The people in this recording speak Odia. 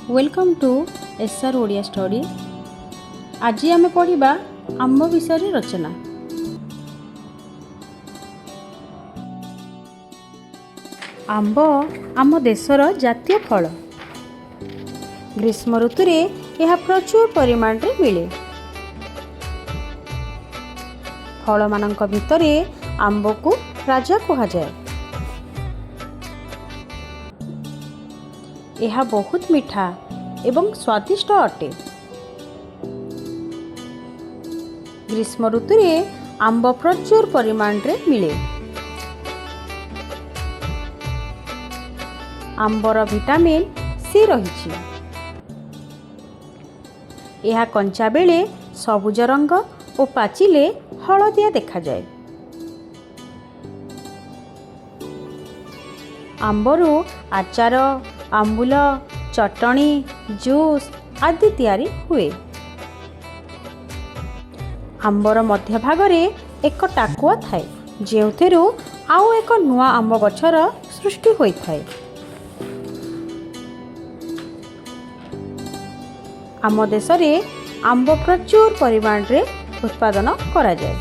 Welcome to S R Odia Study. ଆଜି ଆମେ ପଢ଼ିବା ଆମ୍ବ ବିଷୟରେ ରଚନା। ଆମ୍ବ ଆମ ଦେଶର ଜାତୀୟ ଫଳ। ଗ୍ରୀଷ୍ମ ଋତୁରେ ଏହା ପ୍ରଚୁର ପରିମାଣରେ ମିଳେ। ଫଳମାନଙ୍କ ଭିତରେ ଆମ୍ବକୁ ରାଜା କୁହାଯାଏ। ଏହା ବହୁତ ମିଠା ଏବଂ ସ୍ୱାଦିଷ୍ଟ ଅଟେ। ଗ୍ରୀଷ୍ମ ଋତୁରେ ଆମ୍ବ ପ୍ରଚୁର ପରିମାଣରେ ମିଳେ। ଆମ୍ବର ଭିଟାମିନ୍ ସି ରହିଛି। ଏହା କଞ୍ଚା ବେଳେ ସବୁଜ ରଙ୍ଗ ଓ ପାଚିଲେ ହଳଦିଆ ଦେଖାଯାଏ। ଆମ୍ବରୁ ଆଚାର, ଆମ୍ବୁଲ, ଚଟଣି, ଜୁସ୍ ଆଦି ତିଆରି ହୁଏ। ଆମ୍ବର ମଧ୍ୟଭାଗରେ ଏକ ଟାକୁଆ ଥାଏ, ଯେଉଁଥିରୁ ଆଉ ଏକ ନୂଆ ଆମ୍ବ ଗଛର ସୃଷ୍ଟି ହୋଇଥାଏ। ଆମ ଦେଶରେ ଆମ୍ବ ପ୍ରଚୁର ପରିମାଣରେ ଉତ୍ପାଦନ କରାଯାଏ।